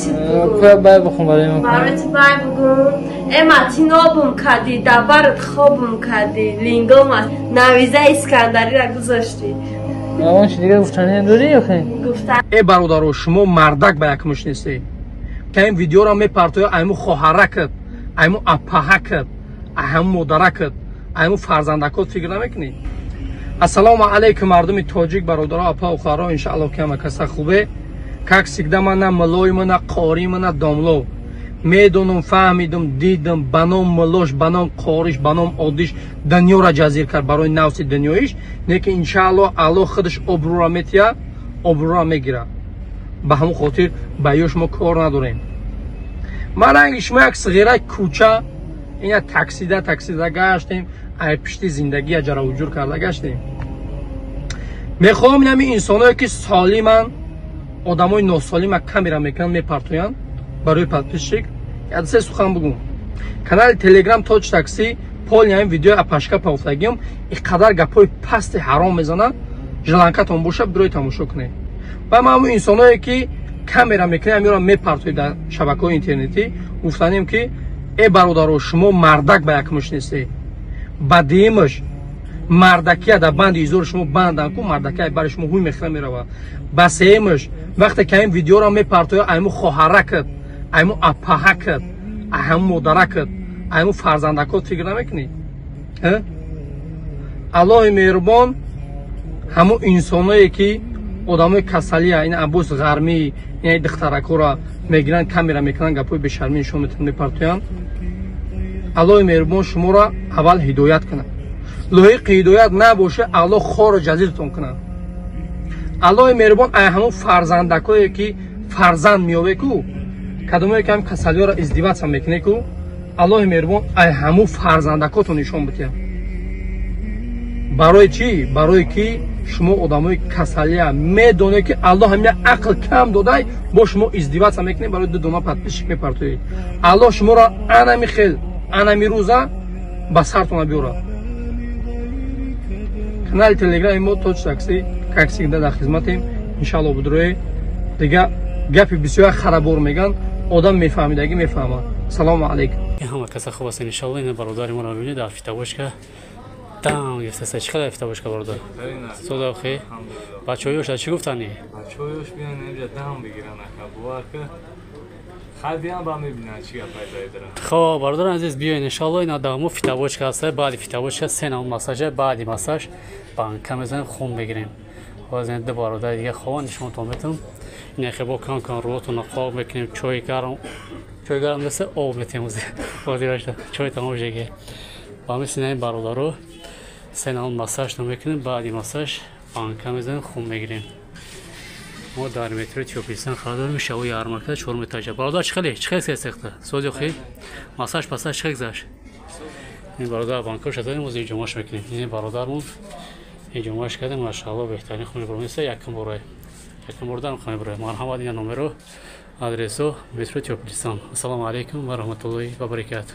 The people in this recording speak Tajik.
чӣ бигӯ. Бай бихун барои ман. Барои ту бай бигӯ. Эма тинобум кардӣ, дабарат хобум кардӣ, лингома навиза Искандариро гузоштӣ. Ягон чи дигар гуфтанӣ дорӣ ё хе? Гуфтан. Э бародаро, шумо мардак ба якмуш нестед. Ка ин видеоро мепартоя, айму хоҳаракат, айму апаҳакат, айму модаракат, айму фарзандакот фикр намекунӣ? Ассалому алайкум, мардуми тоҷик, бародаро, апа ухаро, иншааллоҳ ки ҳама каса хубе. Как всегда, ман на мулоима, на қорима, на домло. Медонам, фаҳмидам, дидам, ба ном мулош, ба ном қориш, ба ном одиш дунёро ҷазир кард барои нафси дунёиш. Лекин иншааллоҳ Аллоҳ худаш обрӯро метиҳад, обрӯро мегирад. Ба ҳамон хотир ба ёш мо кор надорем. Ман ранги шумо як сиғираи кӯча, ина таксида таксида гаштем, ай пишти зиндагия ҷаравуҷур карда гаштем. Мехоҳам инами инсоное ки солиманд, одамои носолима камера мекунанд, мепартоянд барои подписчик. Як се сухан бугум. Канали Телеграм Тоҷ Такси поли ҳамин видеои апашка пафтагиам иқадар гапҳои пасти ҳаром мезанад, желанкатон боша, бирои тамошо кунед. Ва ман ҳамун инсоное ки камера мекунед, ҳаминро мепартоед дар шабакаҳои интернетӣ, гуфтанем ки э бародаро, шумо мардак ба якмуш нестед. Ба дуюмаш, мардакия дар банди изори шумо бандан ку, мардакия бари шумо ҳуй мехӯра меравад. Ба сеюмаш, вақте ки ҳамин видеоро мепартоя, айму хоҳаракат, айму апаҳакат, айму модаракат, айму фарзандакот фикр намекунӣ? Аллоҳи меҳрубон ҳамун инсоное ки одамои касалия, ин аббос ғармӣ, ин духтаракҳоро мегиранд, камера мекунанд, гапҳои бешармӣ нишон метиҳанд, мепартоянд. Аллоҳи меҳрубон шуморо аввал ҳидоят кунад. Лоиқи ҳидоят набоша, Аллоҳ хору ҷазиртон кунад. Аллоҳи меҳрубон ай ҳамун фарзандакое ки фарзанд меёве ку, кадомое ки ҳам касалиёро издиватса мекунед ку, Аллоҳи меҳрубон ай ҳамун фарзандакотон нишон битиҳад. Барои чӣ? Барое ки шумо одамои касалия медонед ки Аллоҳ ҳамина ақл кам додай, бо шумо издиватса мекунед, барои ду дона подписчик мепартоед. Аллоҳ шуморо анами хел, анами рӯза ба сартона биёрад. Канали Телеграми мо Тоҷ Такси, как всегда, дар хизматем. Иншаалло будроe. Дига гапи бисёр харабор меган, одам мефаҳмидагӣ мефаҳмад. Салому алайкум. Ҳама каса хуб аст, иншаалло. Ина бародари моро бибинед, дар фитобошка дам гирифтаста. Чӣ қадар фитобошка, бародар? Содохи бачаҳоёш чӣ гуфтани? Бачаҳоёш биён инҷа дам бигиранд, ака, бовар ка. Хай, биён, ба мебинанд, чӣ гап пайдо дорад. Хоб, бародари азиз, биёен, иншаалло. Ина дамо фитобочка ҳаста, баъди фитобочка се нам массажа, баъди массаж банка мезанем, хун мегирем. Ҳозир ду бародари дига хобанд, нишонтон метавам. Ина хебо кам кам рӯотонро қоқ мекунем, чойи гарм, чойи гарм неста, об метем. Ҳозир чой тамом шеге. Ба мисли ин бародаро се нам массажно мекунем, баъди массаж банка мезанем, хун мегирем. Мо дар метрои Тёплый Лисан қарор дорем, шаво ярмарка, чорум этажа. Бародар, чӣ хеле, чӣ хел сехта сози охи массаж пассаж чӣ хел гузашт? Ин бародар банкош задем, оз иҷомаш мекунем. Ин бародармон иҷомаш кардем, машаалло, беҳтарин хун мебароместа. Якум бора, якум бор дар хун мебароем. Марҳамат, ина номеро, адресо, метро Тёплый Лисан. Ассалому алайкум ва раҳматуллоҳи ва баракату.